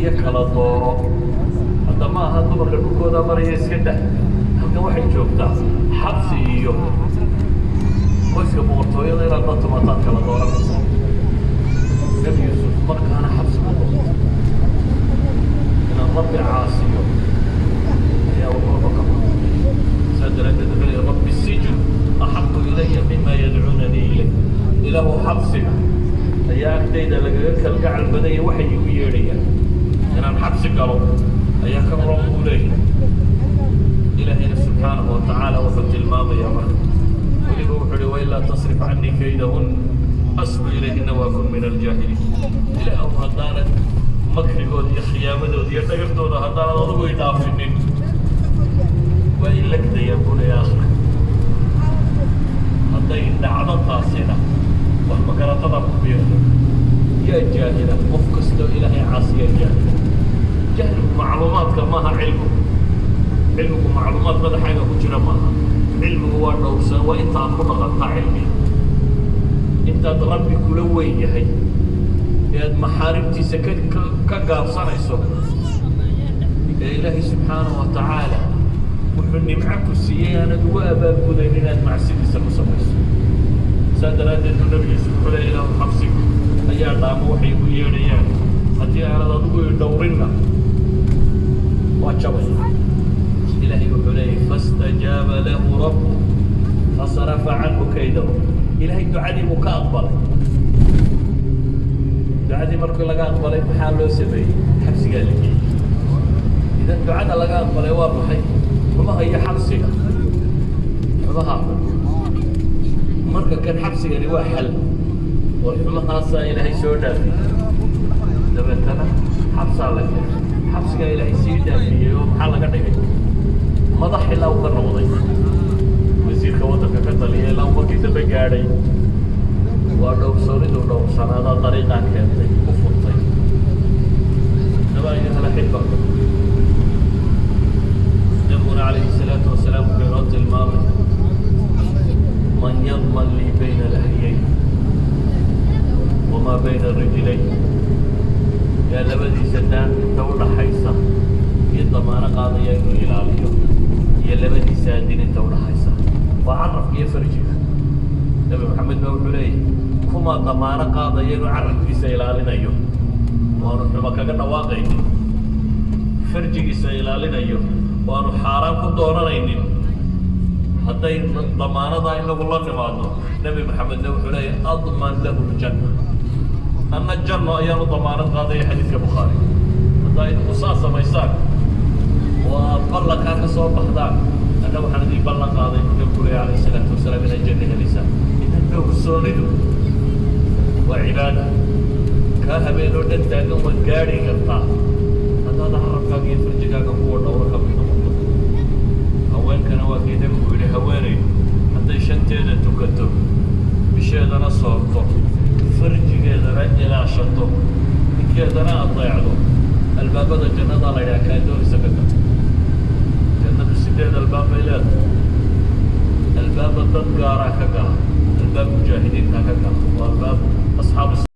Iyo kala dooro hadda ma aha. Dumarka dhulkooda maraya iska dah. Halkan waxay joogtaa xabsi iyo qoyska boqortooyada inaad la tumataad kala dooranaysa. Nebi Yuusuf markaana xabsi ku doortay. Inaan Rabbi caasiyo ayaa wuxuuba ka saa daraaddeed wuxuu leeyahy: رب السجن أحب إلي مما يدعونني إليه. Ilaahu, xabsiga ayaa agtayda lagaga kalgacal badanya waxay igu yeedhayaan. Inaan xabsi galo ayaa ka roon, buu leeyahay. Ilaahayna subxaanahu wa tacaala wuxuu tilmaamayaa marka weliba wuxuu uhi: وإلا تصرف عني كيدهن أصب إليهن وأكن من الجاهلين. Ilaahu, haddaanad makrigooda iyo khiyaamadooda iyo dhagartooda haddaanad adigu i dhaafinin, waa i legdayaan, buu leeyahay. Akhirka hadday dhacdo taasina wax magaratada ku biirto. Yaa jaahila? Qof kastoo Ilaahay caasiya jaahila. Jahligu macluumaadka maaha. Cilmigu, cilmigu macluumaad madaxaaga ku jira maaha. Cilmigu waa dhowrsan, waa inta aad ku dhaqantaa cilmiga, intaad Rabbi kula weyn yahay ee aad maxaarimtiisa ka gaabsanayso, ee Ilaahay subxaanahu wa tacaala wuxuu nimco ku siiyey aanad ugu abaalgudayn inaad macsidiisa ku samayso. Saa daraaddeed buu Nebi Yuusuf wuxuu leeya: Ilaahu, xabsiga ayaa dhaamo waxay igu yeedhayaan. Haddii aanad adigu i dhowrinna, waa jabay. Ilaahay wuxuu leeyahy: فاستجاب له ربه فصرف عنه كيدهن. Ilaahay ducadii buu ka aqbalay. Ducadii markii laga aqbalay, maxaa loo sameeyey? Xabsigaa la geeyey. Idan ducada laga aqbalay waa maxay? Xumaha iyo xabsiga, xumaha xun. Marka kan xabsigani waa xal oo xumahaasaa Ilaahay soo dhaafiyey. Dabeetana xabsaa la keenay. Xabsigaa Ilaahay sii dhaafiyey oo maxaa laga dhigay? Madax ilaa uu ka noqday, wasiirka waddanka ka taliya ilaa uu markii dambe gaadhay. Waa dhowrsoonidu dhowrsanaadaa dariiqaa keentay, u furtay. Daba أيها الأحبة, nabiguna calayhi salaatu wasalaam wuxuu inoo tilmaamay: من يضمن لي بين لحييه وما بين رجليه? Yaa labadiisa daan inta u dhaxaysa iyo damaano qaadaya inuu ilaaliyo, iyo labadiisa adin inta udhaxaysa? Waa carabka iyo farjiga. Nabi Maxamed baa wuxuu leeyahy: kumaa damaano qaadaya inuu carabkiisa ilaalinayo, waanu xumo kaga dhawaaqaynin, farjigiisa ilaalinayo, waanu xaaraan ku doonanaynin? Hadday damaanadaa inagu la nimaadno, Nebi Maxamedna wuxuu leeyahy: أضمن له الجنة. Anna janno ayaanu damaanad qaadaya. Xadiidka Bukhaari. Haddaa idinku saa samaysaan oo aad ballankaa ka soo baxdaan, anna waxaan idin ballan qaaday, buu Nabigu leeyahy alayh isalaatu wasalaam, inaad janno helaysaan. Idan dhowrsoonidu waa cibaada. Kaa habeen oo dhan taagan waad gaadhi kartaa haddaad carabkaaga iyo farjigaaga kuwa dhowro ka mid noqoto. Haweenkana waa kii Nabigu yidhi: haweenaydu hadday shanteeda tukato, bisheedana soorto, farjigeedana ilaashato, ninkeedana adeecdo, albaabada jannada la yidhaha kaa doonaysa ka gal. Jannadu sideed albaab bay leedahay. Albaaba dad gaaraa ka gala, albaab mujaahidiinta ka gala, waa albaab asxaabu